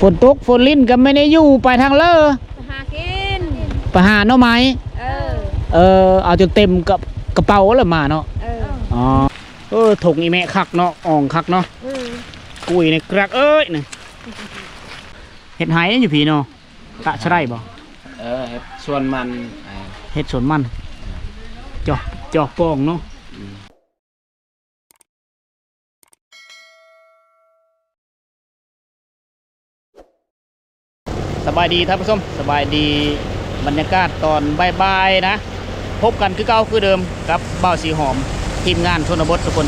ຝົນຕົກຝົນລິນກໍແມ່ນໄດ້ຢູ່ ໄປທາງເລີ ໄປຫາກິນ ໄປຫາໜໍ່ໄມ້. ເອີ ເອີ ເອົາຈົນເຕັມກະ ກະເປົາແລ້ວມາເນາະ. ເອີ ອໍ ເອີ ຖົງອີ່ແມ່ຄັກເນາະ ອ່ອງຄັກເນາະ. ເອີ ກຸ້ຍນີ້ກະເອີຍນີ້ ເຮັດໄຮ່ຢູ່ພີ້ເນາະ. ຕະຊະໄດ້ບໍ່? ເອີ ເຮັດສວນມັນ ເຮັດສວນມັນ ເຈາະ ເຈາະປ່ອງເນາະ. ສະບາຍດີທ່ານຜູ້ຊົມ ສະບາຍດີ ບັນຍາກາດຕອນບ່າຍໆນະ. ພົບກັນຄືເກົ່າຄືເດີມກັບບ່າວສີຫອມ ທີມງານຊົນນະບົດທຸກຄົນ.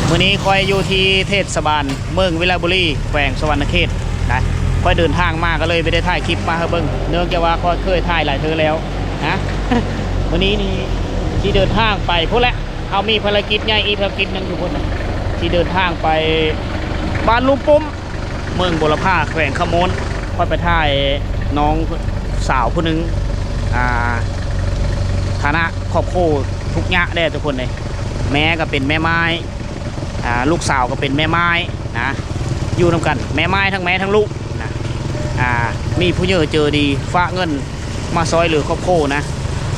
ມື້ນີ້ຂ້ອຍຢູ່ທີ່ເທດສະບານເມືອງວິລະບູລີ ແຂວງສະຫວັນນະເຂດນະ. ຂ້ອຍເດີນທາງມາກໍເລີຍບໍ່ໄດ້ຖ່າຍຄລິບມາໃຫ້ເບິ່ງ ເນື່ອງຈາກວ່າຂ້ອຍເຄີຍຖ່າຍຫຼາຍເທື່ອແລ້ວນະ. ມື້ນີ້ນີ້ຊິເດີນທາງໄປພຸ້ນແຫຼະ. ເຮົາມີພາລະກິດໃຫຍ່ອີກພາລະກິດໜຶ່ງທຸກຄົນນະ ຊິເດີນທາງໄປບ້ານລຸ່ມປຸ້ມ ເມືອງບົວລະພາ ແຂວງຄຳມ່ວນ. ຂ້ອຍໄປຖ່າຍນ້ອງສາວຜູ້ໜຶ່ງ ອ່າ ຖານະຄອບຄົວທຸກຍາກແດ່ທຸກຄົນເດ. ແມ່ກໍເປັນແມ່ໝ້າຍ ອ່າ ລູກສາວກໍເປັນແມ່ໝ້າຍນະ ຢູ່ນຳກັນ ແມ່ໝ້າຍທັງແມ່ທັງລູກນະ. ອ່າ ມີຜູ້ໃຫຍ່ໃຈດີຝາກເງິນ ມາຊ່ອຍເຫຼືອຄອບຄົວນະ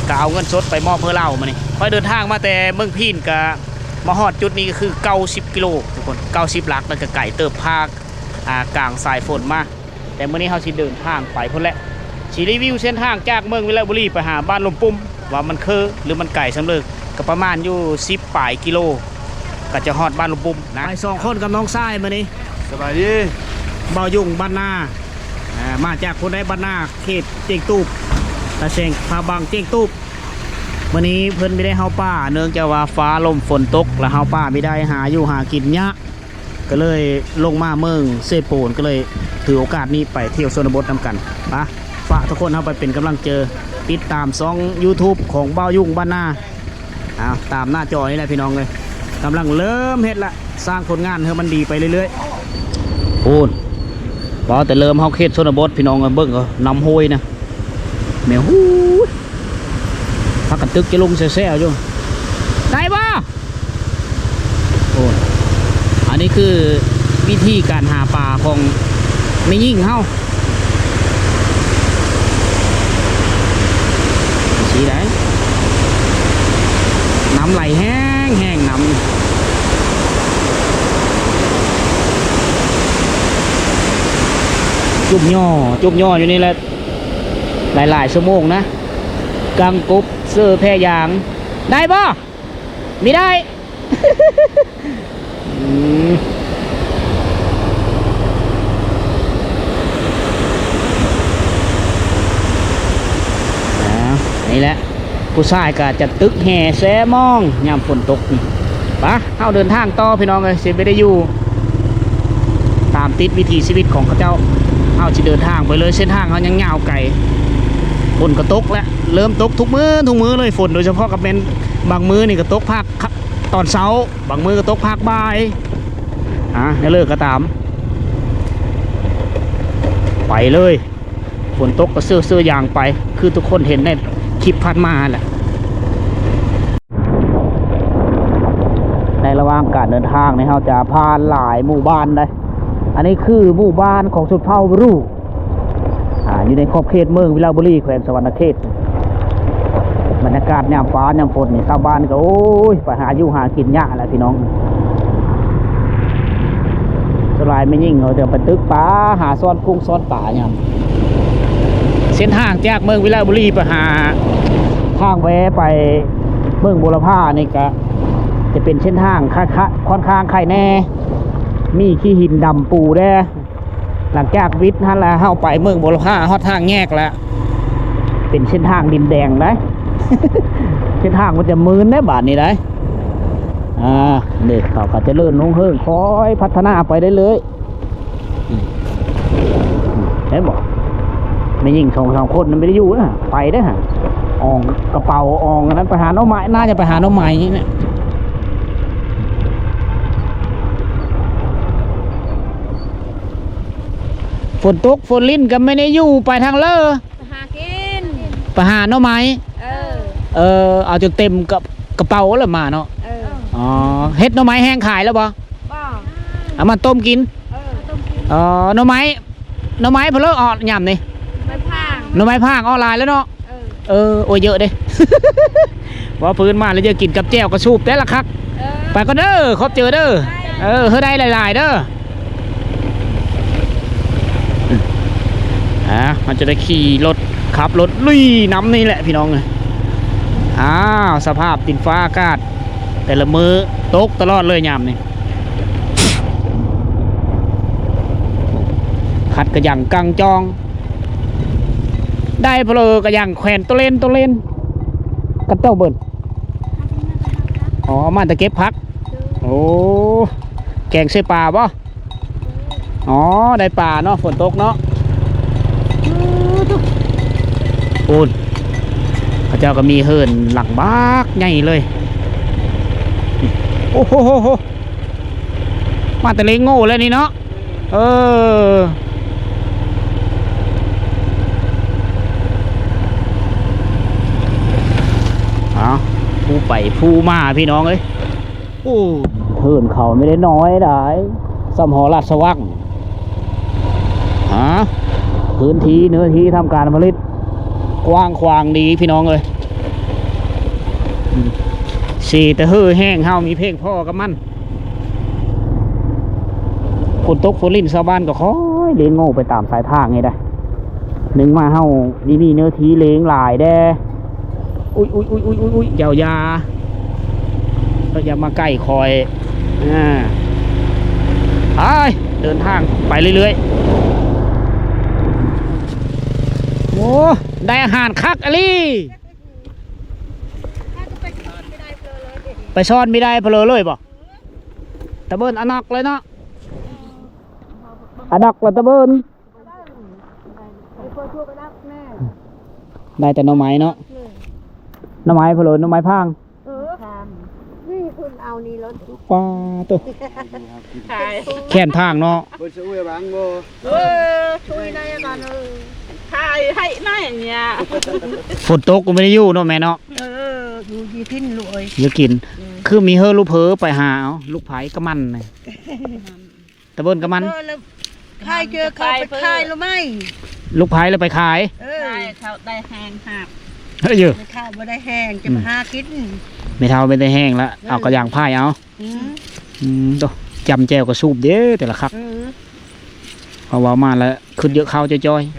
ກະເອົາເງິນສົດໄປມອບໃຫ້ລາວ. ມື້ນີ້ຂ້ອຍເດີນທາງມາແຕ່ເມືອງພີນ ກະມາຮອດຈຸດນີ້ກໍຄືເກົ້າສິບກິໂລທຸກຄົນ ເກົ້າສິບຫຼັກ ແລ້ວກະໄກເຕີບ ພາກ ອ່າ ກາງສາຍຝົນມາ. ແຕ່ມື້ນີ້ເຮົາຊິເດີນທາງໄປພຸ້ນແຫຼະ ຊິຣີວິວເສັ້ນທາງຈາກເມືອງວິລະບູລີໄປຫາບ້ານລຸ່ມປຸ້ມ ວ່າມັນຄື ຫຼື ມັນໄກສ່ຳເລີ ກໍປະມານຢູ່ສິບປາຍກິໂລ ກໍຈະຮອດບ້ານລຸ່ມປຸ້ມນະ. ໄປສອງຄົນກັບນ້ອງຊາຍມື້ນີ້. ສະບາຍດີ ບ່າວຍຸງບ້ານນາ ອ່າ ມາຈາກພຸ້ນໃດ ບ້ານນາ ເຂດເຈ້ງຕູບ ຕາແສງ ພາບັງ ເຈ້ງຕູບ. ມື້ນີ້ເພິ່ນບໍ່ໄດ້ເຮົາປ່າ ເນື່ອງຈາກວ່າຟ້າລົມຝົນຕົກ ແລ້ວເຮົາປ່າບໍ່ໄດ້ ຫາຢູ່ຫາກິນຍາກ ກໍເລີຍລົງມາເມືອງເຊໂປນ ກໍເລີຍຖືໂອກາດນີ້ໄປທ່ຽວຊົນນະບົດນຳກັນ. ປະ ຝາກທຸກຄົນເຮົາໄປເປັນກຳລັງໃຈ ຕິດຕາມຊ່ອງຢູທູບຂອງບ່າວຍຸງບ້ານນາ. ເອົາ ຕາມໜ້າຈໍນີ້ແຫຼະພີ່ນ້ອງເອີຍ ກຳລັງເລີ່ມເຮັດລະ ສ້າງຜົນງານໃຫ້ມັນດີໄປເລື້ອຍໆ. ໂອ້ ເວົ້າແຕ່ເລີ່ມເຮົາເຂດຊົນນະບົດພີ່ນ້ອງເອີຍ ເບິ່ງກໍນ້ຳຫ້ວຍນະ ແມ່ ຫູ ພາກັນຕຶກຈະລົງແຊວໆຢູ່ ໄດ້ບໍ່? ໂອ້ ອັນນີ້ຄືວິທີການຫາປາຂອງແມ່ຍິງເຮົາ. ຊີ້ໄດ໋ ນ້ຳໄຫຼແຮງໆ ນ້ຳຈຸບຍໍ່ ຈຸບຍໍ່ຢູ່ນີ້ແຫຼະ ຫຼາຍໆຊົ່ວໂມງນະ ກາງກົບ ເສີແພຍາງ ໄດ້ບໍ່? ບໍ່ໄດ້. ອືມ ອ່າ ນີ້ແຫຼະ ຜູ້ຊາຍກໍຈະຕຶກແຮ່ແຊມອງຍາມຝົນຕົກນີ້. ປະ ເຮົາເດີນທາງຕໍ່ພີ່ນ້ອງເອີຍ ຊິບໍ່ໄດ້ຢູ່ ຕາມຕິດວິຖີຊີວິດຂອງເຂົາເຈົ້າ ເຮົາຊິເດີນທາງໄປເລີຍ. ເສັ້ນທາງເຮົາຍັງຍາວໄກ ຝົນກໍຕົກແລ້ວ ເລີ່ມຕົກທຸກມື້ ທຸກມື້ເລີຍ ຝົນ ໂດຍສະເພາະກໍແມ່ນບາງມື້ນີ້ກໍຕົກພາກຕອນເຊົ້າ ບາງມື້ກໍຕົກພາກບ່າຍ ອ່າ ແນວເລີກກໍຕາມ ໄປເລີຍ. ຝົນຕົກກໍເຊີໆຢ່າງໄປ ຄືທຸກຄົນເຫັນໃນຄລິບຜ່ານມາຫັ້ນແຫຼະ. ໃນລະຫວ່າງການເດີນທາງນີ້ ເຮົາຈະຜ່ານຫຼາຍໝູ່ບ້ານໃດ໋. ອັນນີ້ຄືໝູ່ບ້ານຂອງຊົນເຜົ່າບຣູ ອ່າ ຢູ່ໃນຂອບເຂດເມືອງວິລະບູລີ ແຂວງສະຫວັນນະເຂດ. ບັນຍາກາດຍາມຟ້າຍາມຝົນນີ້ ຊາວບ້ານກໍ ໂອ້ຍ ໄປຫາຢູ່ຫາກິນຍາກແຫຼະພີ່ນ້ອງ. ສ່ວນຫຼາຍແມ່ຍິງເຂົາຈະໄປຕຶກປາ ຫາຊ້ອນກຸ້ງຊ້ອນປາຍາມ ເສັ້ນທາງຈາກເມືອງວິລະບູລີໄປຫາ ທາງແວະໄປເມືອງບົວລະພານີ້ກະຈະເປັນເສັ້ນທາງຄະ ຄະ ຄ່ອນຂ້າງໄຄແດ່ ມີຂີ້ຫີນດຳປູແດ່. ຫຼັງຈາກວິດຫັ້ນລະ ເຮົາໄປເມືອງບົວລະພາ ຮອດທາງແຍກລະ ເປັນເສັ້ນທາງດິນແດງໄດ໋ ເສັ້ນທາງມັນຈະມື່ນໄດ໋ບາດນີ້ໄດ໋. ອ່າ ເດັກເຂົາກໍຈະເລີນຮຸ່ງເຮືອງ ຄ່ອຍພັດທະນາໄປເລື້ອຍໆ. ເຫັນບໍ່ ແມ່ຍິງສອງສາມຄົນມັນບໍ່ໄດ້ຢູ່ນະ ໄປເດ້ຫະ ອ່ອງກະເປົາ ອ່ອງອັນນັ້ນ ໄປຫາໜໍ່ໄມ້ ໜ້າຈະໄປຫາໜໍ່ໄມ້ນີ້ແຫຼະ. ຝົນຕົກຝົນລິນກໍແມ່ນໄດ້ຢູ່ ໄປທາງເລີ ໄປຫາກິນ ໄປຫາໜໍ່ໄມ້. ເອີ ເອີ ເອົາຈົນເຕັມກະ ກະເປົາແລ້ວມາເນາະ. ເອີ ອໍ ເຮັດໜໍ່ໄມ້ແຫ້ງຂາຍແລ້ວບໍ່? ບໍ່ ເອົາມາຕົ້ມກິນ. ເອີ ເອົາໜໍ່ໄມ້ ໜໍ່ໄມ້ເພິ່ນເລີ້ອອກຍາມນີ້ ໜໍ່ໄມ້ພາງ ໜໍ່ໄມ້ພາງອອກຫຼາຍແລ້ວເນາະ. ເອີ ເອີ ໂອ້ຍ ເຢີະເດ້ ເວົ້າພື້ນມາແລ້ວ ເຢີະ ກິນກັບແຈ່ວກະສູບແຕ່ລະຄັກ. ເອີ ໄປກ່ອນເດີ ຂອບໃຈເດີ. ເອີ ເຮີໄດ້ຫຼາຍໆເດີ. ອ່າ ເຮົາຈະໄດ້ຂີ່ລົດ ຂັບລົດລຸຍນຳນີ້ແຫຼະພີ່ນ້ອງເອີຍ. ອ້າວ ສະພາບດິນຟ້າອາກາດແຕ່ລະມື້ ຕົກຕະຫຼອດເລີຍຍາມນີ້. ຂັດກະຍັງກັງຈອງ ໄດ້ເພີກະຍັງແຂວນໂຕເລນ ໂຕເລນ ກັບເຕົ້າເບິ່ນ. ອໍ ມາແຕ່ເກັບຜັກ. ໂອ້ ແກງໃສ່ປາບໍ່? ອໍ ໄດ້ປາເນາະ ຝົນຕົກເນາະ. ໂອ້ ເຂົາເຈົ້າກໍມີເຮືອນຫຼັງບັກໃຫຍ່ເລີຍ. ໂອ້ໂຫ ມາແຕ່ເລງໂງ່ແລ້ວນີ້ເນາະ. ເອີ ເອົາ ພູໄປພູມາພີ່ນ້ອງເອີຍ. ໂອ້ ເຮືອນເຂົາບໍ່ໄດ້ນ້ອຍດາຍ ສ່ຳຫໍລາດສະຫວ່າງ. ຮະ ພື້ນທີ່ເນື້ອທີ່ທຳການຜະລິດກວ້າງຂວາງດີພີ່ນ້ອງເອີຍ. ອືມ ເສແຕ່ເຮີແຫ້ງ ເຮົາມີພຽງພໍກັບມັນ. ຝົນຕົກຝົນລິນ ຊາວບ້ານກໍຄອຍລ້ຽງໂງ່ໄປຕາມສາຍທາງນີ້ໄດ໋. ໜຶ່ງມາເຮົານີ້ມີເນື້ອທີ່ລ້ຽງຫຼາຍແດ່. ອຸ້ຍ ອຸ້ຍ ອຸ້ຍ ອຸ້ຍ ອຸ້ຍ ເຈົ້າຢ່າ ເຈົ້າຢ່າມາໃກ້ຂ້ອຍ. ອ່າ ໄປ ເດີນທາງໄປເລື້ອຍໆ. ໂອ້ ໄດ້ອາຫານຄັກອີ່ຫຼີ. ໄປຊ້ອນມີໄດ້ເພີເລີຍບໍ່? ຕະເບີນອະນັກເລີຍເນາະ ອະນັກລະຕະເບີນ. ໄດ້ແຕ່ໜໍ່ໄມ້ເນາະ ໜໍ່ໄມ້ເພີເລີຍ ໜໍ່ໄມ້ພາງ. ເອີ ນີ້ເພິ່ນເອົານີ້ລົດ ປ້າໂຕ ຂາຍ ແຄມທາງເນາະ. ເພິ່ນຊິອຸ້ຍບັງບໍ່? ເອີ ຊ່ວຍໄດ້ກັນເອີ ຂາຍໃຫ້ໜ້ອຍເນີ້ຍ. ຝົນຕົກກໍບໍ່ໄດ້ຢູ່ເນາະແມ່ເນາະ. ເອີ ຢູ່ ຢູ່ກິນລູກເອີຍ ຢູ່ກິນ. ອືມ ຄືມີເຮີລູກເພີໄປຫາເອົາລູກໃຜກະມັນນະ ຕະເບີນກະມັນ. ເອີ ແລ້ວຂາຍເທື່ອເຂົາໄປຂາຍລະໄມ້ ລູກໃຜລະໄປຂາຍ. ເອີ ຂາຍເຂົາໄດ້ແຮງຫາບ ເອີ ແມ່ເຖົ້າບໍ່ໄດ້ແຮງຈະ ອືມ ມາຫາກິນ. ແມ່ເຖົ້າບໍ່ໄດ້ແຮງລະ ເອີ ເອົາກະຢາງພາຍເອົາ. ອືມ ອືມ ໂຕ ຈຳແຈ່ວກະສູບເດ້ແຕ່ລະຄັກ. ອືມ ເພາະເວົ້າມາລະຄຶດເຍອະເຂົ້າຈ່ອຍໆ.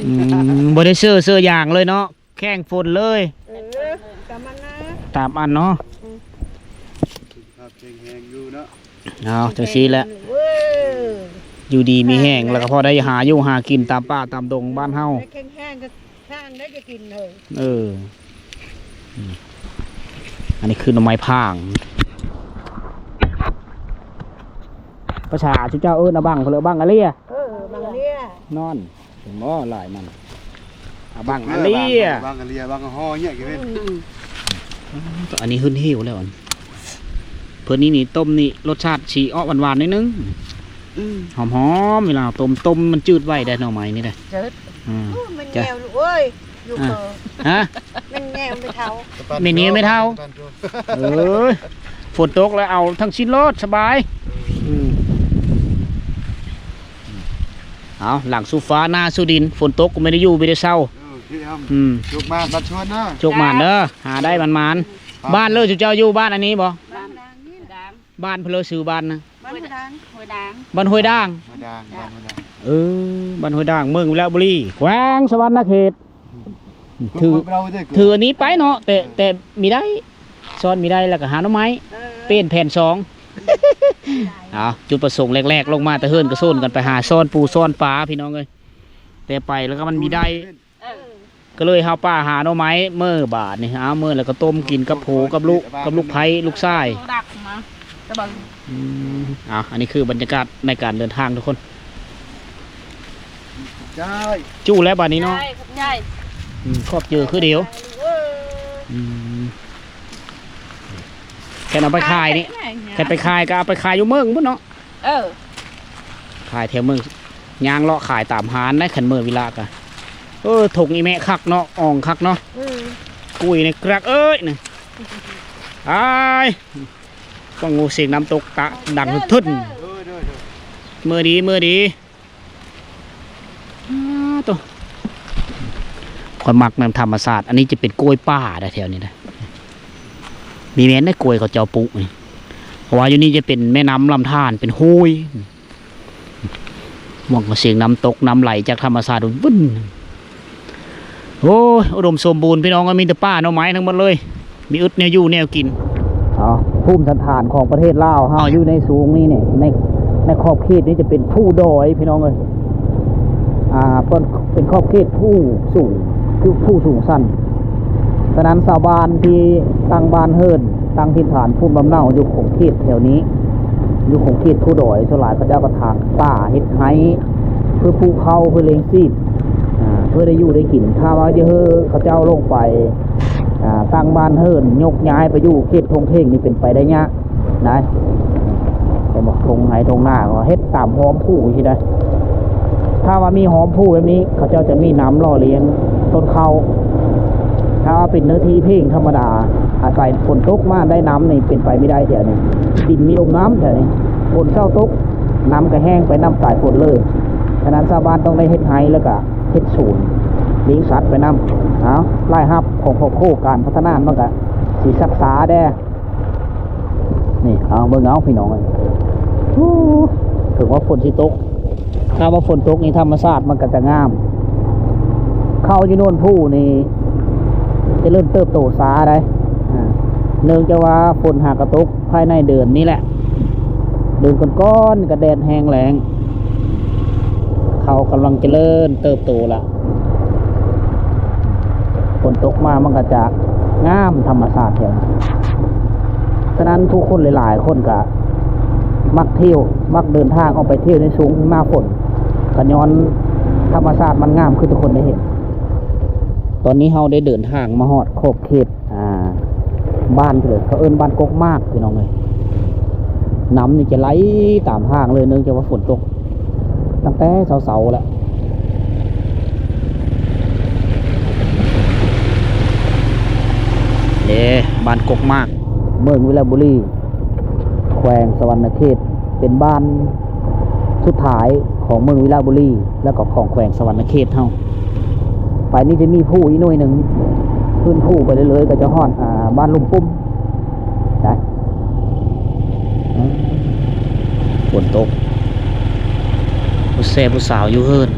ອືມ ບໍ່ໄດ້ເຊື່ອ ເຊື່ອຢາງເລີຍເນາະ ແຂ່ງຝົນເລີຍ. ເອີ ຕາມອັນນະ ຕາມອັນເນາະ. ອືມ ສຸຂະພາບແຂງແຮງຢູ່ເນາະ. ເອົາ ຈັ່ງຊີ້ແຫຼະ ເອີ ຢູ່ດີມີແຮງ ແລ້ວກໍພໍໄດ້ຫາຢູ່ຫາກິນຕາມປ່າຕາມດົງບ້ານເຮົາ. ແຂງແຮງກໍ ທາງໄດ້ຈະກິນເລີຍ. ເອີ ອືມ ອັນນີ້ຄືໜໍ່ໄມ້ພາງ ພາສາຊຸເຈົ້າເອີ້ນອາບັງ ເພິ່ນເອີ້ນບັງອາເລຍ. ເອີ ບັງເລຍ ນອນ ເຫັນບໍ່ ຫຼາຍມັນ ອາບັງອາເລຍ ບັງອາເລຍ ບັງຫໍ່ເຍ ອືມ ອັນນີ້ຫຶ້ນຫິວແລ້ວ. ອັນເພິ່ນນີ້ນີ້ຕົ້ມນີ້ລົດຊາດຊິອອກຫວານໆໜ້ອຍໜຶ່ງ. ອືມ ຫອມໆ ເວລາເຮົາຕົ້ມ ຕົ້ມມັນຈືດໄວໄດ໋ ໜໍ່ໄມ້ນີ້ໄດ໋. ຈືດ ອືມ ໂອ້ ມັນແງວລູກເອີຍ ຢູ່ ອ່າ ເພີ ຮະ ມັນແງວແມ່ເຖົ້າ ແມ່ນແງວແມ່ເຖົ້າ. ເອີຍ ຝົນຕົກແລ້ວເອົາທັງຊິ້ນໂລດ ສະບາຍ. ອືມ ເອົາ ຫຼັງສູ່ຟ້າໜ້າສູ່ດິນ ຝົນຕົກກໍບໍ່ໄດ້ຢູ່ບໍ່ໄດ້ເຊົາ. ເອີ ອືມ ໂຊກໝານ ບ້ານຊວນເດີ ໂຊກໝານເດີ ຫາໄດ້ໝານໆ. ບ້ານເລີ ເຈົ້າຢູ່ບ້ານອັນນີ້ບໍ່? ບ້ານ ບ້ານເພິ່ນເລີ ຊື່ບ້ານນະ? ບ້ານຫ້ວຍດາງ ຫ້ວຍດາງ ບ້ານຫ້ວຍດາງ ຫ້ວຍດາງ ບ້ານຫ້ວຍດາງ. ເອີ ບ້ານຫ້ວຍດາງ ເມືອງວິລະບູລີ ແຂວງສະຫວັນນະເຂດ. ອືມ ຖື ຖືອັນນີ້ໄປເນາະ ແຕ່ ເອີ ແຕ່ມີໄດ້ ຊ້ອນມີໄດ້ ແລ້ວກໍຫາໜໍ່ໄມ້. ເອີ ປ່ຽນແຜນສອງ. ເອົາ ຈຸດປະສົງແລກໆ ລົງມາແຕ່ເຮືອນກໍໂຊນກັນໄປຫາຊ້ອນປູຊ້ອນປາ ພີ່ນ້ອງເອີຍ. ແຕ່ໄປແລ້ວກໍມັນມີໄດ້ ເອີ ກໍເລີຍຫາປ່າຫາໜໍ່ໄມ້ເມີບາດນີ້. ເອົາ ເມີແລ້ວກໍຕົ້ມກິນກັບຜົວກັບລູກ ກັບລູກໃພ້ລູກຊາຍ. ອືມ ເອົາ ອັນນີ້ຄືບັນຍາກາດໃນການເດີນທາງທຸກຄົນ. ຈ້າຍ ຈູ້ແລ້ວບາດນີ້ເນາະ. ຂອບໃຈ ຂອບໃຈ. ອືມ ຂອບເຈີຄືດຽວ. ເອີ ອືມ ແຄ່ເອົາໄປຂາຍນີ້ ຂາຍໄປຂາຍ ແຄ່ໄປຂາຍກໍເອົາໄປຂາຍຢູ່ເມືອງພຸ້ນເນາະ. ເອີ ຂາຍແຖວເມືອງ ຍ່າງເລາະຂາຍຕາມຮ້ານໄດ໋ ຄັນເມີເວລາກະ. ເອີ ຖົງອີ່ແມ່ຄັກເນາະ ອ່ອງຄັກເນາະ. ອືມ ກຸ້ຍໃນກະລັກເອີຍນີ້ ອ້າຍ ຟັງໂຫ ສຽງນ້ຳຕົກຕະດັງທຶນ. ໂດຍ ໂດຍ ໂດຍ. ມື້ດີ ມື້ດີ. ອ້າ ໂຕ ຂ້ອຍມັກນຳທຳມະຊາດ. ອັນນີ້ຈະເປັນກ້ວຍປ່າໄດ໋ ແຖວນີ້ນະ. ມີແມ່ນໄດ໋ ກ້ວຍເຂົາເຈົ້າປູກນີ້ ເພາະວ່າຢູ່ນີ້ຈະເປັນແມ່ນ້ຳລຳທານ ເປັນຫ້ວຍ. ໝ່ອງສຽງນ້ຳຕົກ ນ້ຳໄຫຼຈາກທຳມະຊາດວຶ້ນ. ໂອ້ຍ ອຸດົມສົມບູນ ພີ່ນ້ອງເອີຍ, ມີແຕ່ປ່າໜໍ່ໄມ້ທັງໝົດເລີຍ, ມີອຶດແນວຢູ່ແນວກິນ. ເອົາ ພູມສັນຖານຂອງປະເທດລາວເຮົາ ເອົາ ຢູ່ໃນສູງນີ້ນີ້ ໃນ ໃນຂອບເຂດນີ້ຈະເປັນພູດອຍ ພີ່ນ້ອງເອີຍ. ອ່າ ເປັນ ເປັນຂອບເຂດພູສູງ ຄືພູສູງຊັນ. ສະນັ້ນຊາວບ້ານທີ່ຕັ້ງບ້ານເຮືອນ ຕັ້ງຖິ່ນຖານພູມລຳເນົາຢູ່ຂົງເຂດແຖວນີ້ ຢູ່ຂົງເຂດພູດອຍ ສ່ວນຫຼາຍເຂົາເຈົ້າກໍຖາງປ່າເຮັດໄຮ່ ເພື່ອປູກເຂົ້າ ເພື່ອລ້ຽງຊີບ ອ່າ ເພື່ອໄດ້ຢູ່ໄດ້ກິນ. ຖ້າວ່າຈະໃຫ້ເຂົາເຈົ້າລົງໄປ ອ່າ ຕັ້ງບ້ານເຮືອນ ຍົກຍ້າຍໄປຢູ່ເຂດທົ່ງເທັງນີ້ເປັນໄປໄດ້ຍາກນະ. ເຫັນບໍ່? ທົ່ງໄຮ່ທົ່ງນາກໍເຮັດຕາມຫ້ອມພູຊີ້ນະ. ຖ້າວ່າມີຫ້ອມພູແບບນີ້ ເຂົາເຈົ້າຈະມີນ້ຳຫຼໍ່ລ້ຽງຕົ້ນເຂົ້າ. ຖ້າວ່າເປັນເນື້ອທີ່ເພງທຳມະດາ ອາໄສຝົນຕົກມາໄດ້ນ້ຳນີ້ເປັນໄປບໍ່ໄດ້ແຖວນີ້. ດິນມີອົມນ້ຳແຖວນີ້. ຝົນເຊົ້າຕົກ ນ້ຳກໍແຫ້ງໄປນຳສາຍຝົນເລີຍ. ສະນັ້ນຊາວບ້ານຕ້ອງໄດ້ເຮັດໄຮ່ ແລ້ວກໍເຮັດສວນ ລ້ຽງສັດໄປນຳ. ເອົາ ລາຍຮັບຂອງຄອບຄົວ ການພັດທະນາມັນກໍຊິຊັກຊ້າແດ່. ນີ້ ເອົາ ເບິ່ງເອົາ ພີ່ນ້ອງເອີຍ. ໂອ້ ເຖິງວ່າຝົນຊິຕົກ ຖ້າວ່າຝົນຕົກນີ້ ທຳມະຊາດມັນກໍຈະງາມ. ເຂົ້າຢູ່ໂນນພູນີ້ຈະເລີ່ມເຕີບໂຕຊ້າໄດ໋ ອ່າ ເນື່ອງຈາກວ່າຝົນຫາກະຕົກພາຍໃນເດືອນນີ້ແຫຼະ. ເດືອນກ່ອນໆກໍແດດແຮງແລ້ງ. ເຂົາກຳລັງຈະເລີນເຕີບໂຕລະ. ຝົນຕົກມາມັນກໍຈະງາມທຳມະຊາດແທ້. ສະນັ້ນຜູ້ຄົນຫຼາຍໆຄົນກໍມັກທ່ຽວ ມັກເດີນທາງອອກໄປທ່ຽວໃນຊ່ວງໜ້າຝົນ ກໍຍ້ອນທຳມະຊາດມັນງາມຄືທຸກຄົນໄດ້ເຫັນ. ຕອນນີ້ເຮົາໄດ້ເດີນທາງມາຮອດຂອບເຂດ ອ່າ ບ້ານເພິ່ນ ເຂົາເອີ້ນບ້ານກົກໝາກ ພີ່ນ້ອງເອີຍ. ນ້ຳນີ້ຈະໄຫຼຕາມທາງເລີຍ ເນື່ອງຈາກວ່າຝົນຕົກຕັ້ງແຕ່ເຊົ້າໆແລ້ວ. ເດ້ ບ້ານກົກໝາກ ເມືອງວິລະບູລີ ແຂວງສະຫວັນນະເຂດ ເປັນບ້ານ ສຸດທ້າຍຂອງເມືອງວິລະບູລີ ແລ້ວກໍຂອງແຂວງສະຫວັນນະເຂດເຮົາ. ໄປນີ້ຈະມີພູອີກໜ່ວຍໜຶ່ງ ຂຶ້ນພູໄປເລື້ອຍໆ ກໍຈະຮອດ ອ່າ ບ້ານລຸ່ມປຸ່ມໄດ໋. ອືມ ຝົນຕົກ ຜູ້ແຊຜູ້ສາວຢູ່ເຮືອນ.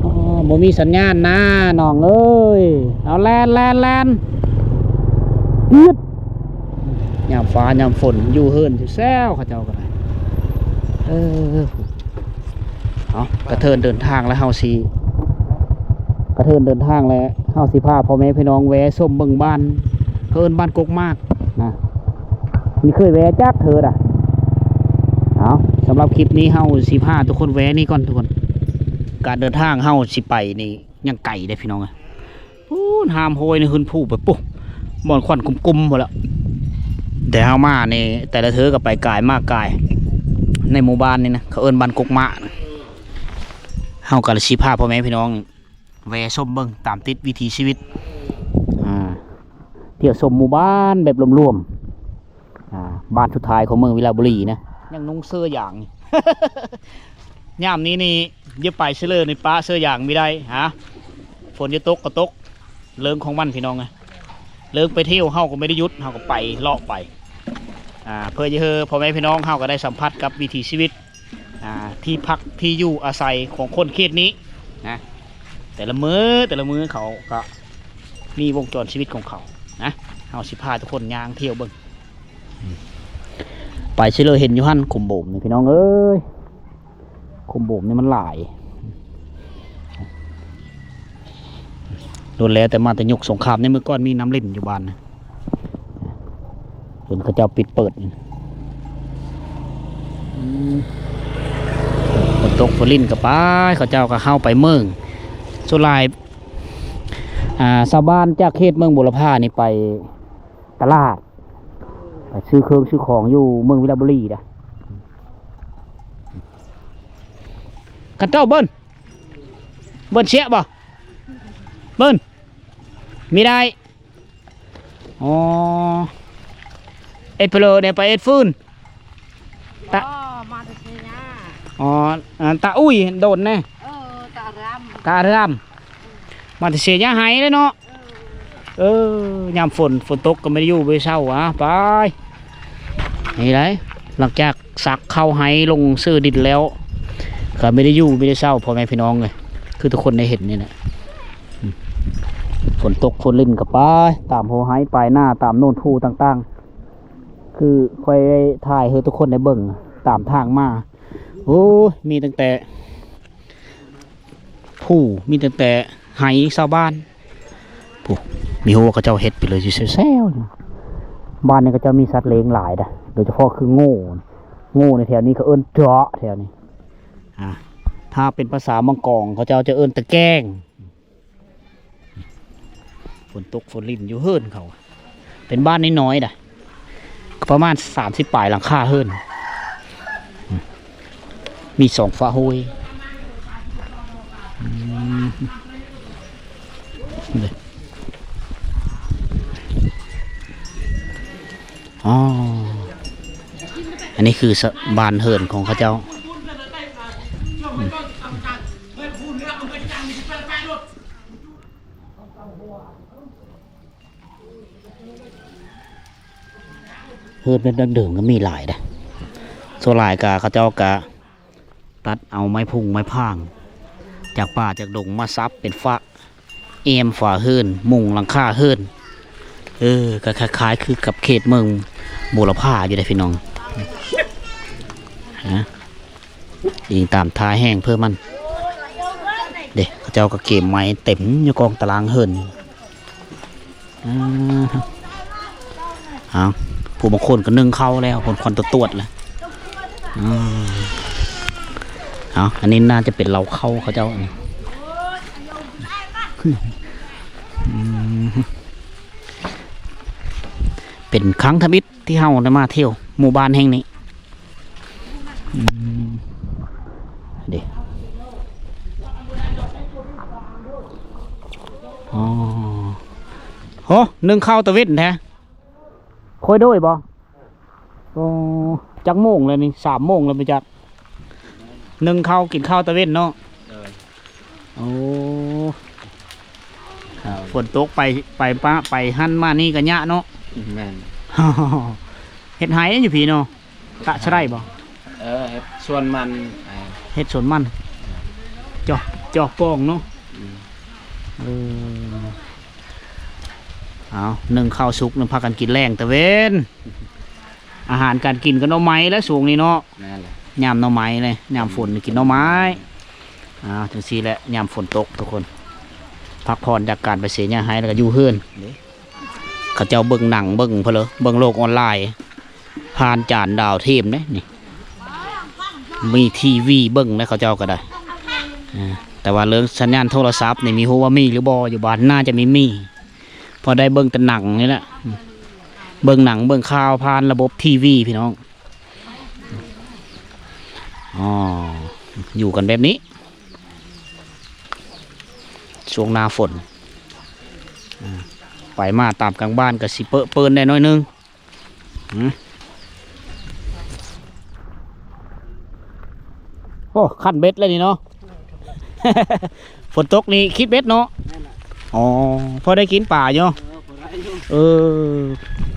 ອໍ ບໍ່ມີສັນຍານນານ້ອງເອີຍ. ເອົາ ແລ່ນ ແລ່ນ ແລ່ນ ອືດ. ຍາມຟ້າຍາມຝົນຢູ່ເຮືອນແຊວໆ ເຂົາເຈົ້າກໍໄດ້. ເອີ ເອົາ ກະເທີນເດີນທາງແລ້ວ ເຮົາຊິ ກະເທີນເດີນທາງແລ້ວ ເຮົາຊິພາພໍ່ແມ່ພີ່ນ້ອງແວ່ຊົມເບິ່ງບ້ານ ເພິ່ນເອີ້ນບ້ານກົກໝາກນະ. ມີເຄີຍແວ່ຈັກເທື່ອດະ. ເອົາ ສຳລັບຄລິບນີ້ເຮົາຊິພາທຸກຄົນແວ່ນີ້ກ່ອນທຸກຄົນ. ການເດີນທາງເຮົາຊິໄປນີ້ ຍັງໄກເດ້ພີ່ນ້ອງເອີຍ. ປູ້ນ ຫາມໂຮຍໃນຫືນພູໄປປຸ ບ່ອນຄວັນກຸ້ມໆພຸ້ນແຫຼະ. ແຕ່ເຮົາມານີ້ ແຕ່ລະເທື່ອກໍໄປກາຍມາກາຍ ໃນໝູ່ບ້ານນີ້ນະ ເຂົາເອີ້ນບ້ານກົກໝາກນະ. ເຮົາກໍຊິພາພໍ່ແມ່ພີ່ນ້ອງແວ່ຊົມເບິ່ງຕາມຕິດວິຖີຊີວິດ ອ່າ ທ່ຽວຊົມໝູ່ບ້ານແບບລວມໆ. ອ່າ ບ້ານສຸດທ້າຍຂອງເມືອງວິລະບູລີນະ ຍັງນຸ່ງເສື້ອຢາງ. ຍາມນີ້ນີ້ ຢ່າໄປເສຍເລີຍນີ້ ປະເສື້ອຢາງບໍ່ໄດ້. ຫາ ຝົນຈະຕົກກໍຕົກ ເລື່ອງຂອງມັນພີ່ນ້ອງເອີຍ. ເລື່ອງໄປທ່ຽວເຮົາກໍບໍ່ໄດ້ຢຸດ ເຮົາກໍໄປເລາະໄປ ອ່າ ເພື່ອຈະໃຫ້ພໍ່ແມ່ພີ່ນ້ອງເຮົາກໍໄດ້ສຳຜັດກັບວິຖີຊີວິດ ອ່າ ທີ່ພັກທີ່ຢູ່ອາໄສຂອງຄົນເຂດນີ້ນະ. ແຕ່ລະມື້ ແຕ່ລະມື້ເຂົາກໍມີວົງຈອນຊີວິດຂອງເຂົານະ. ເຮົາຊິພາທຸກຄົນຍ່າງທ່ຽວເບິ່ງ. ໄປຊິເລີເຫັນຢູ່ຫັ້ນ ຂຸມໂບມນີ້ພີ່ນ້ອງເອີຍ. ຂຸມໂບມນີ້ມັນຫຼາຍ ໂດນແລ້ວ ແຕ່ມາແຕ່ຍຸກສົງຄາມໃນມື້ກ່ອນ ມີນ້ຳຫຼິ້ນຢູ່ບ້ານນະ ຈົນເຂົາເຈົ້າປິດເປີດ. ອືມ ຝົນຕົກຝົນຫຼິ້ນກໍໄປ ເຂົາເຈົ້າກໍເຮົາໄປເມືອງ. ສ່ວນຫຼາຍ ອ່າ ຊາວບ້ານຈາກເຂດເມືອງບົວລະພານີ້ໄປຕະຫຼາດ ໄປຊື້ເຄື່ອງຊື້ຂອງຢູ່ເມືອງວິລະບູລີດະ. ຄັນເຈົ້າເບິ່ນ ເບິ່ນເຊຍບໍ່? ເບິ່ນ ມີໄດ້. ອໍ ເອັດເພລແດ່ ໄປເອັດຟືນ. ຕະ ອໍ ມາ ອໍ ອັນຕາອຸ້ຍໂດນແນ່ ເອີ ຕາອາຣາມ ຕາອາຣາມ ມາແຕ່ເສຍຍາໄຫເດ້ເນາະ. ເອີ ຍາມຝົນ ຝົນຕົກກໍບໍ່ໄດ້ຢູ່ບໍ່ໄດ້ເຊົາ. ອາ ໄປ ນີ້ໄດ໋ ຫຼັງຈາກສັກເຂົ້າໄຮ່ລົງຊື້ດິນແລ້ວ ກໍບໍ່ໄດ້ຢູ່ບໍ່ໄດ້ເຊົາ ພໍ່ແມ່ພີ່ນ້ອງເອີຍ ຄືທຸກຄົນໄດ້ເຫັນນີ້ແຫຼະ. ອືມ ຝົນຕົກຝົນລິນກໍໄປຕາມຫົວໄຮ່ປາຍນາ ຕາມໂນນພູຕ່າງໆ ຄືຂ້ອຍໄດ້ຖ່າຍໃຫ້ທຸກຄົນໄດ້ເບິ່ງຕາມທາງມາ. ໂອ້ຍ ມີຕັ້ງແຕ່ ຜູ້ ມີຕັ້ງແຕ່ໄຮ່ຊາວບ້ານ ຜູ້ ມີຫົວເຂົາເຈົ້າເຮັດໄປເລີຍຢູ່ແຊວໆ. ບ້ານນີ້ເຂົາເຈົ້າມີສັດລ້ຽງຫຼາຍເດ້ ໂດຍສະເພາະຄືງູ ງູໃນແຖວນີ້ເຂົາເອີ້ນເຈາະແຖວນີ້. ອາ ຖ້າເປັນພາສາເມືອງກອງ ເຂົາເຈົ້າຈະເອີ້ນຕະແກ້ງ. ຝົນຕົກຝົນລິນຢູ່ເຮືອນເຂົາ ເປັນບ້ານນ້ອຍໆ ດະ ປະມານສາມສິບປາຍຫຼັງຄາເຮືອນ ມີສອງຝາຫ້ວຍ. ອືມ ອໍ ອັນນີ້ຄື ສະ ບ້ານເຮືອນຂອງເຂົາເຈົ້າ. ອືມ ເຮືອນແບບດັ້ງເດີມກໍມີຫຼາຍເດ້ ສ່ວນຫຼາຍກໍເຂົາເຈົ້າກໍຕັດເອົາໄມ້ພຸງໄມ້ພາງຈາກປ່າຈາກດົງມາສັບເປັນຝາ ແອ້ມຝາເຮືອນ ມຸງຫຼັງຄາເຮືອນ. ເອີ ກໍຄ້າຍໆຄືກັບເຂດເມືອງບົວລະພາຢູ່ເດ້ພີ່ນ້ອງ ນະ. ອີງຕາມທ່າແຫ້ງເພີ່ມມັນເດ້ ເຂົາເຈົ້າກໍເກມໄມ້ເຕັມຢູ່ກອງຕາລາງເຮືອນ. ອືມ ເອົາ ຜູ້ບາງຄົນກໍໜຶ້ງເຂົ້າແລ້ວ ຄົນຄວັນຕວດໆ ແລ້ວ. ອືມ ເອົາ ອັນນີ້ໜ້າຈະເປັນເລົ້າເຂົ້າເຂົາເຈົ້າ. ອືມ ເປັນຄັ້ງທຳອິດ ທີ່ເຮົາໄດ້ມາທ່ຽວໝູ່ບ້ານແຫ່ງນີ້. ອືມ ເດ້ ອໍ ໂຫ ໜຶ້ງເຂົ້າຕາເວັນແທ້ ຄ່ອຍໂດຍບໍ່? ໂອ້ ຈັກໂມງແລ້ວນີ້? ສາມໂມງແລ້ວບໍ່ຈັກ ໜຶ້ງເຂົ້າກິນເຂົ້າຕາເວັນເນາະ. ໂອ້ ຝົນຕົກໄປ ໄປປະ ໄປຫັ້ນມານີ້ກໍຍະເນາະ. ແມ່ນ ເຮັດໄຮ່ຢູ່ພີ້ເນາະ ຕະຊະໄດ້ບໍ່? ເອີ ເຮັດສວນມັນ ເຮັດສວນມັນ ເຈາະ ເຈາະປ່ອງເນາະ. ອືມ ເອີ ເອົາ ໜຶ້ງເຂົ້າສຸກ ນຳພາກັນກິນແລງຕາເວັນ. ອາຫານການກິນກໍໜໍ່ໄມ້ແຫຼະຊ່ວງນີ້ເນາະ. ແມ່ນແຫຼະ ຍາມໜໍ່ໄມ້ເລີຍ ຍາມຝົນກິນໜໍ່ໄມ້. ອ່າ ຈັ່ງຊີ້ແຫຼະ ຍາມຝົນຕົກທຸກຄົນ ພັກຜ່ອນຈາກການໄປເສຍຫຍ້າໄຮ່ ແລ້ວກໍຢູ່ເຮືອນ. ເດ້ ເຂົາເຈົ້າເບິ່ງໜັງ ເບິ່ງເພີ້ນເລີ ເບິ່ງໂລກອອນລາຍ ຜ່ານຈານດາວທຽມເດ້ນີ້ ມີທີວີເບິ່ງເດ້ ເຂົາເຈົ້າກໍໄດ້. ອ່າ ແຕ່ວ່າເລື່ອງສັນຍານໂທລະສັບນີ້ ມີຮູ້ວ່າມີຫຼືບໍ່ ຢູ່ບ້ານໜ້າຈະມີມີ ເພາະໄດ້ເບິ່ງແຕ່ໜັງນີ້ແຫຼະ ເບິ່ງໜັງເບິ່ງຂ່າວຜ່ານລະບົບທີວີພີ່ນ້ອງ. ອໍ ຢູ່ກັນແບບນີ້ ຊ່ວງໜ້າຝົນ ອ່າ ໄປມາຕາມກາງບ້ານກໍຊິເປິເປິນແດ່ໜ້ອຍໜຶ່ງ. ອືມ ໂອ້ ຄັນເບັດແລ້ວນີ້ເນາະ ຝົນຕົກນີ້ຄິດເບັດເນາະ. ແມ່ນແຫຼະ ອໍ ພໍໄດ້ກິນປາຢູ່. ເອີ ພໍໄດ້ຢູ່ ເອີ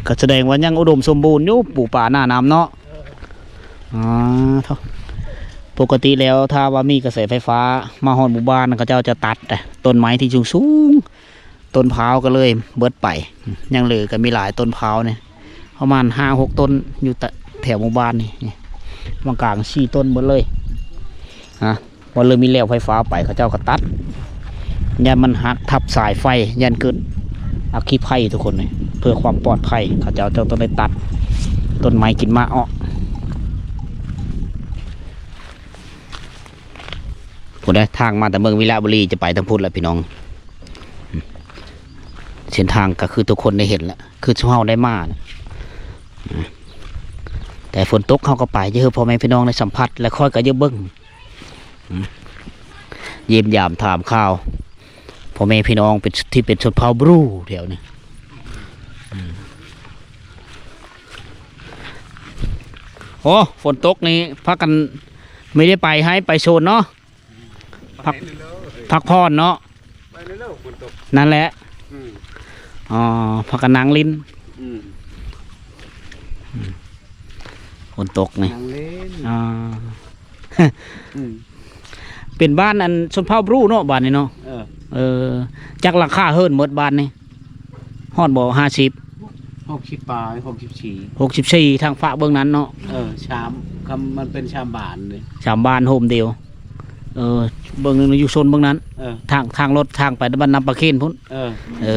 ກໍສະແດງວ່າຍັງອຸດົມສົມບູນຢູ່ ປູປາໜ້ານ້ຳເນາະ. ອໍ ໂທ້ ປົກກະຕິແລ້ວ ຖ້າວ່າມີກະແສໄຟຟ້າມາຮອດໝູ່ບ້ານ ເຂົາເຈົ້າຈະຕັດແຕ່ຕົ້ນໄມ້ທີ່ສູງໆ ຕົ້ນພ້າວກໍເລີຍເບິດໄປ. ຍັງເຫຼືອກໍມີຫຼາຍຕົ້ນພ້າວນີ້ ປະມານຫ້າຫົກຕົ້ນ ຢູ່ແຖວໝູ່ບ້ານນີ້ ນີ້ ໝ່ອງກາງສີ່ຕົ້ນເບິດເລີຍ ຮະ. ວ່າເລີ່ມມີແລວໄຟຟ້າໄປ ເຂົາເຈົ້າກໍຕັດ ຢ້ານມັນຫັກທັບສາຍໄຟ ຢ້ານເກີດອັກຄີໄພທຸກຄົນເອີຍ. ເພື່ອຄວາມປອດໄພ ເຂົາເຈົ້າຕ້ອງໄດ້ຕັດຕົ້ນໄມ້ກິນໝາກອອກ. ພຸ້ນເດ້ ທາງມາແຕ່ເມືອງວິລະບູລີ ຈະໄປທາງພຸ້ນແຫຼະພີ່ນ້ອງ. ເສັ້ນທາງກໍຄືທຸກຄົນໄດ້ເຫັນແລ້ວ ຄືຊຸມເຮົາໄດ້ມານະ ແຕ່ຝົນຕົກເຮົາກໍໄປ ຢາກໃຫ້ພໍ່ແມ່ພີ່ນ້ອງໄດ້ສຳຜັດ ແລະ ຂ້ອຍກໍຢາກເບິ່ງ ອືມ ຢ້ຽມຢາມຖາມຂ່າວພໍ່ແມ່ພີ່ນ້ອງເປັນ ທີ່ເປັນຊົນເຜົ່າບຣູແຖວນີ້. ອືມ ໂອ້ ຝົນຕົກນີ້ພາກັນ ບໍ່ໄດ້ໄປໄຮ່ໄປສວນເນາະ ພັກ ພັກຜ່ອນເນາະ ໄປເລີຍ ຝົນຕົກ ນັ້ນແຫຼະ ອືມ ອໍ ພາກັນນັ່ງຫຼິ້ນ ອືມ ອືມ ຝົນຕົກນີ້ ນັ່ງຫຼິ້ນ ອໍ ອືມ ເປັນບ້ານອັນຊົນເຜົ່າບຣູເນາະ ບ້ານນີ້ເນາະ ເອີ ເອີ ຈັກຫຼັງຄາເຮືອນໝົດບ້ານນີ້? ຮອດບໍ່ ຫ້າສິບ ຫົກສິບປາຍ ຫົກສິບສີ່ ຫົກສິບສີ່ ທາງຟາກເບື້ອງນັ້ນເນາະ ເອີ ສາມ ຄຳ ມັນເປັນສາມບ້ານເດ້ ສາມບ້ານໂຮມດຽວ ເອີ ເບື້ອງໜຶ່ງຢູ່ໂຊນເບື້ອງນັ້ນ ເອີ ທາງ ທາງລົດທາງໄປບ້ານນ້ຳປາເຄນພຸ້ນ ເອີ ເອີ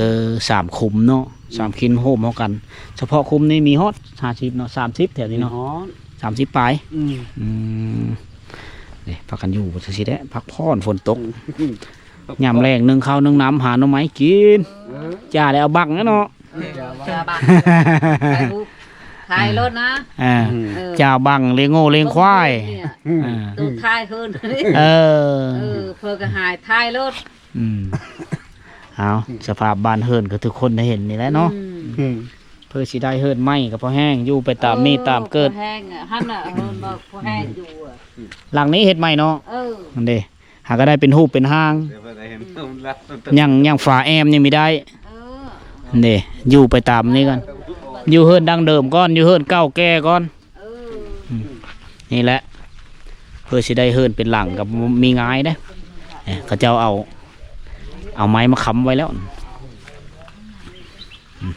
ສາມຄຸ້ມເນາະ ອືມ ສາມຄຸ້ມໂຮມເຮົາກັນ ສະເພາະຄຸ້ມນີ້ມີຮອດ ຫ້າສິບເນາະ ສາມສິບ ແຖວນີ້ເນາະ ຮອດ ສາມສິບປາຍ ອືມ ອືມ ນີ້ ພາກັນຢູ່ຈັ່ງຊີ້ແຫຼະ ພັກຜ່ອນ ຝົນຕົກ ອືມ ຍາມແລງ ໜຶ້ງເຂົ້າໜຶ້ງນ້ຳ ຫາໜໍ່ໄມ້ກິນ ເອີ ຈ້າໄດ້ເອົາບັງແລ້ວເນາະ ເອີ ຈ້າບັງ ຖ່າຍຮູບ ຖ່າຍລົດນະ ອ່າ ເອີ ຈ້າບັງ ລ້ຽງງົວລ້ຽງຄວາຍ ເອີ ໂຕຖ່າຍເຮີນ ເອີ ເອີ ເພິ່ນກໍຫາຍຖ່າຍລົດ ອືມ ເອົາ ສະພາບບ້ານເຮືອນກໍທຸກຄົນໄດ້ເຫັນນີ້ແຫຼະເນາະ ອືມ ເພື່ອຊິໄດ້ເຮືອນໃໝ່ກໍພໍແຮງ ຢູ່ໄປຕາມມີດຕາມເກີດ ເອີ ພໍແຮງ ຫັ້ນນະ ເຮືອນບໍ່ພໍແຮງຢູ່ ຫຼັງນີ້ເຮັດໃໝ່ເນາະ ເອີ ນັ້ນເດ້ ຫາກໍໄດ້ເປັນຮູບເປັນຮ່າງ ຍັງ ຍັງຝາແອ້ມຍັງມີໄດ້ ເອີ ເດ້ ຢູ່ໄປຕາມນີ້ກ່ອນ ຢູ່ເຮືອນດັ້ງເດີມກ່ອນ ຢູ່ເຮືອນເກົ່າແກ່ກ່ອນ ເອີ ອືມ ນີ້ແຫຼະ ເພື່ອຊິໄດ້ເຮືອນເປັນຫຼັງກໍມີງ່າຍເດ້ ເຂົາເຈົ້າເອົາ ເອົາໄມ້ມາຄ້ຳໄວ້ແລ້ວ ອືມ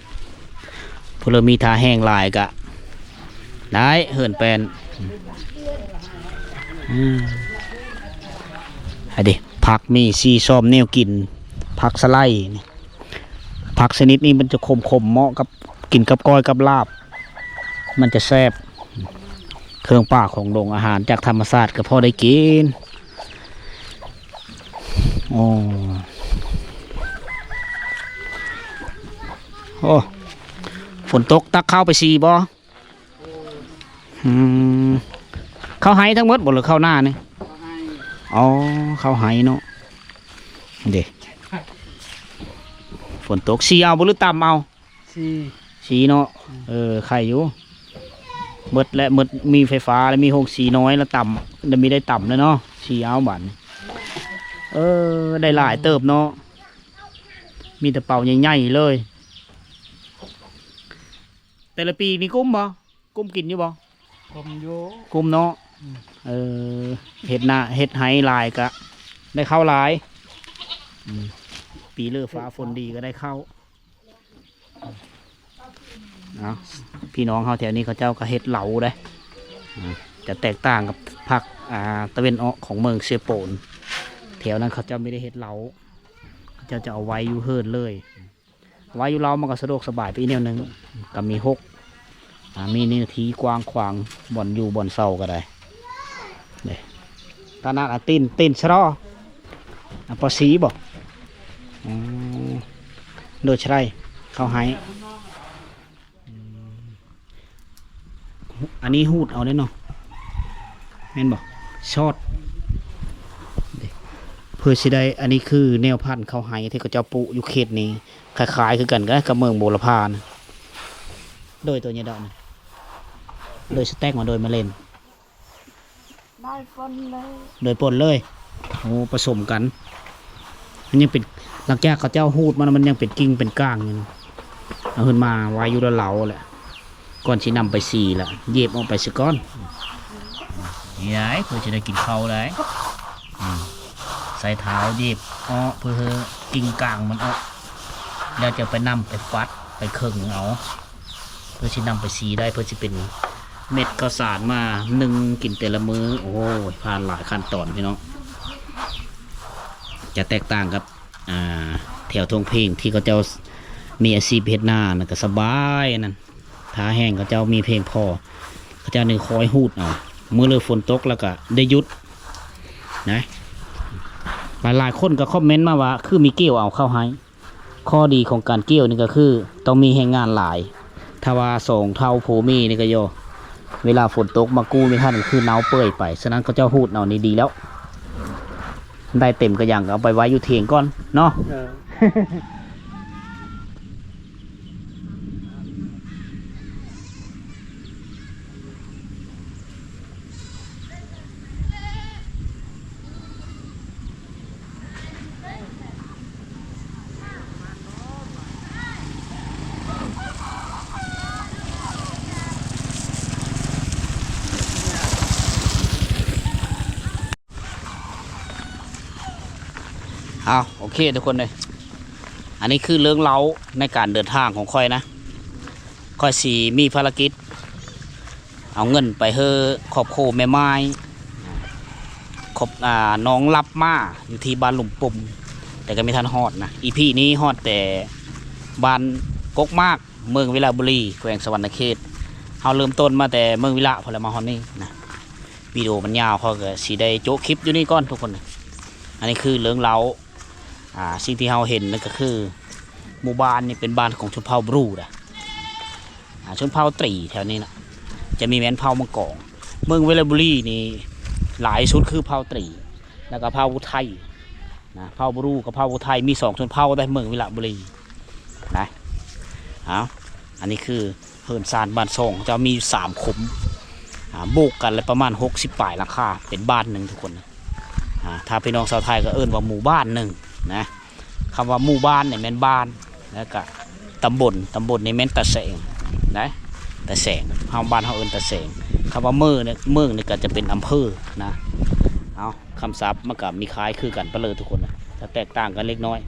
ຜູ້ເລີ່ມມີທ່າແຮງຫຼາຍກະໄດ້ເຮືອນແປນ ອືມ ອັນນີ້ຜັກມີສີ່ຊ້ອມແນວກິນ ຜັກສະໄລນີ້ ຜັກຊະນິດນີ້ມັນຈະຂົມໆ ເໝາະກັບ ກິນກັບກ້ອຍກັບລາບ ມັນຈະແຊບ ເຄື່ອງປ່າຂອງດົງ ອາຫານຈາກທຳມະຊາດກໍພໍໄດ້ກິນ. ໂອ້ ໂອ້ ຝົນຕົກ ຕັກເຂົ້າໄປສີບໍ່? ອືມ ເຂົ້າໄຮ່ທັງໝົດບໍ່ ຫຼືເຂົ້ານານີ້? ເຂົ້າໄຮ່ ອໍ ເຂົ້າໄຮ່ເນາະ ເດ້ ຝົນຕົກ ສີເອົາບໍ່ ຫຼືຕຳເອົາ? ສີ ສີເນາະ ອືມ ເອີ ໄຄຢູ່ ໝົດແລ້ວ ໝົດ ມີໄຟຟ້າແລ້ວ ມີໂຮງສີນ້ອຍແລ້ວ ຕຳ ແລ້ວມີໄດ້ຕຳແລ້ວເນາະ ສີເອົາບາດນີ້ ເອີ ໄດ້ຫຼາຍເຕີບເນາະ ມີແຕ່ເປົາໃຫຍ່ໆເລີຍ. ແຕ່ລະປີນີ້ກຸ້ມບໍ່? ກຸ້ມກິນຢູ່ບໍ່? ກຸ້ມຢູ່ ກຸ້ມເນາະ ອືມ ເອີ ເຮັດນາ ເຮັດໄຮ່ຫຼາຍກະໄດ້ເຂົ້າຫຼາຍ ອືມ ປີເລີຟ້າຝົນດີກະໄດ້ເຂົ້າ. ເອົາ ພີ່ນ້ອງເຮົາແຖວນີ້ເຂົາເຈົ້າກະເຮັດເລົາເດ້ ອາ ຈະແຕກຕ່າງກັບພາກ ອາ ຕາເວັນອອກຂອງເມືອງເຊໂປນ ແຖວນັ້ນເຂົາເຈົ້າມີໄດ້ເຮັດເລົາ ເຂົາເຈົ້າຈະເອົາໄວ້ຢູ່ເຮືອນເລີຍ. ໄວ້ຢູ່ລາວມັນກໍສະດວກສະບາຍໄປອີກແນວໜຶ່ງ ກໍມີຮົກ ອາ ມີເນື້ອທີ່ກວ້າງຂວາງ ບ່ອນຢູ່ບ່ອນເຊົາກໍໄດ້ ເດ້ ຕານາດ ອາ ຕີນ ຕີນສະລໍ ອາ ປາສີບໍ? ອືມ ໂດຍສະໄລ ເຂົ້າໄຮ່ ອືມ ອັນນີ້ຮູດເອົາເດ້ເນາະ ແມ່ນບໍ່? ຊອດ ເພື່ອຊິໄດ້ ອັນນີ້ຄືແນວພັນເຂົ້າໄຮ່ທີ່ເຂົາເຈົ້າປູກຢູ່ເຂດນີ້ ຄ້າຍໆຄືກັນກັບເມືອງບົວລະພານະ ໂດຍໂຕນີ້ດອກນະ ໂດຍສະແຕັກມາ ໂດຍມາເລັນ ໂດຍປົນເລີຍ ໂດຍປົນເລີຍ ໂອ້ ປະສົມກັນ ມັນຍັງເປັນ ຫຼັງຈາກເຂົາເຈົ້າຮູດມາແລ້ວ ມັນຍັງເປັນກິ່ງເປັນກ້າງຢູ່ ເອົາຂຶ້ນມາໄວ້ຢູ່ລາວໆແຫຼະ ກ່ອນຊິນຳໄປສີລະ ເຫຍິບອອກໄປຊະກ່ອນ ນີ້ໄດ໋ ເພື່ອຈະໄດ້ກິນເຂົ້າໄດ໋ ອືມ ໃຊ້ເທົ້າເຫຍິບອອກ ເພື່ອໃຫ້ກິ່ງກ້າງມັນອອກ ແລ້ວຈະໄປນຳໄປຟັດໄປເຄິ່ງເອົາ ເພື່ອຊິນຳໄປສີໄດ້ ເພື່ອຊິເປັນເມັດເຂົ້າສານມາໜຶ້ງກິນແຕ່ລະມື້. ໂອ້ຍ ຜ່ານຫຼາຍຂັ້ນຕອນພີ່ນ້ອງ ຈະແຕກຕ່າງກັບ ອ່າ ແຖວທົ່ງເພງທີ່ເຂົາເຈົ້າມີອາຊີບເຮັດນານັ້ນ ກະສະບາຍອັນນັ້ນ ທ່າແຮງເຂົາເຈົ້າມີພຽງພໍ ເຂົາເຈົ້ານີ້ຄອຍຮູດເອົາ ມື້ເລີຝົນຕົກແລ້ວກະໄດ້ຢຸດນະ. ຫຼາຍໆຄົນກະຄອມເມັນມາວ່າ ຄືມີກ່ຽວເອົາເຂົ້າໄຮ່ ຂໍ້ດີຂອງການກ່ຽວນີ້ກໍຄືຕ້ອງມີແຮງງານຫຼາຍ ຖ້າວ່າສອງເທົ່າຜູ້ມີນີ້ກໍໂຍ ເວລາຝົນຕົກມາກູ້ບໍ່ທັນ ກໍຄືເນົ່າເປື່ອຍໄປ. ສະນັ້ນເຂົາເຈົ້າຮູດເອົານີ້ດີແລ້ວ ໄດ້ເຕັມກະຍັງກໍເອົາໄປໄວ້ຢູ່ຖຽງກ່ອນເນາະ. ເອີ. ອ້າວ ໂອເຄທຸກຄົນເອີຍ ອັນນີ້ຄືເລື່ອງເລົ່າໃນການເດີນທາງຂອງຂ້ອຍນະ. ຂ້ອຍຊິມີພາລະກິດເອົາເງິນໄປໃຫ້ຄອບຄົວແມ່ໝ້າຍ ຄອບ ອ່າ ນ້ອງລັບມາຢູ່ທີ່ບ້ານລຸ່ມປຸ່ມ ແຕ່ກໍບໍ່ທັນຮອດນະ. ອີພີນີ້ຮອດແຕ່ບ້ານກົກໝາກ ເມືອງວິລະບູລີ ແຂວງສະຫວັນນະເຂດ. ເຮົາເລີ່ມຕົ້ນມາແຕ່ເມືອງວິລະພຸ້ນແຫຼະ ມາຮອດນີ້ນະ. ວິດີໂອມັນຍາວ ຂ້ອຍກໍຊິໄດ້ໂຈະຄລິບຢູ່ນີ້ກ່ອນທຸກຄົນ. ອັນນີ້ຄືເລື່ອງເລົ່າ ອ່າ ສິ່ງທີ່ເຮົາເຫັນນັ້ນກໍຄື ໝູ່ບ້ານນີ້ເປັນບ້ານຂອງຊົນເຜົ່າບຣູດາ ອ່າ ຊົນເຜົ່າຕີແຖວນີ້ນະ ຈະມີແມ່ນເຜົ່າມັງກອງ. ເມືອງວິລະບູລີນີ້ຫຼາຍສຸດຄືເຜົ່າຕີ ແລ້ວກໍເຜົ່າໄທນະ. ເຜົ່າບຣູກັບເຜົ່າໄທມີສອງຊົນເຜົ່າໃນເມືອງວິລະບູລີນະ. ເອົາ ອັນນີ້ຄືເຮືອນຊານບ້ານຊ່ອງ ເຂົາເຈົ້າມີຢູ່ສາມຂຸມ ອ່າ ໂບກກັນແລ້ວປະມານຫົກສິບປາຍຫຼັງຄາ ເປັນບ້ານໜຶ່ງທຸກຄົນ. ອ່າ ຖ້າພີ່ນ້ອງຊາວໄທກໍເອີ້ນວ່າໝູ່ບ້ານໜຶ່ງນະ. ຄຳວ່າໝູ່ບ້ານນີ້ແມ່ນບ້ານ ແລ້ວກະຕຳບົນ ຕຳບົນນີ້ແມ່ນຕາແສງນະ ຕາແສງ ເຮົາ ບ້ານເຮົາເອີ້ນຕາແສງ. ຄຳວ່າເມືອງນີ້ ເມືອງນີ້ກໍຈະເປັນອຳເພີນະ. ເອົາ ຄຳສັບມັນກໍມີຄ້າຍຄືກັນປະເລີທຸກຄົນນະ ແຕ່ແຕກຕ່າງກັນເລັກນ້ອຍ.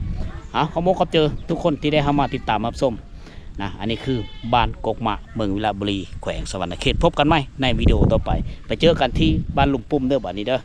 ເອົາ ຂອບອົກຂອບໃຈທຸກຄົນທີ່ໄດ້ເຂົ້າມາຕິດຕາມຮັບຊົມນະ. ອັນນີ້ຄືບ້ານກົກໝາກ ເມືອງວິລະບູລີ ແຂວງສະຫວັນນະເຂດ. ພົບກັນໃໝ່ໃນວິດີໂອຕໍ່ໄປ ໄປເຈີກັນທີ່ບ້ານລຸ່ມປຸ່ມເດີ ບາດນີ້ເດີ.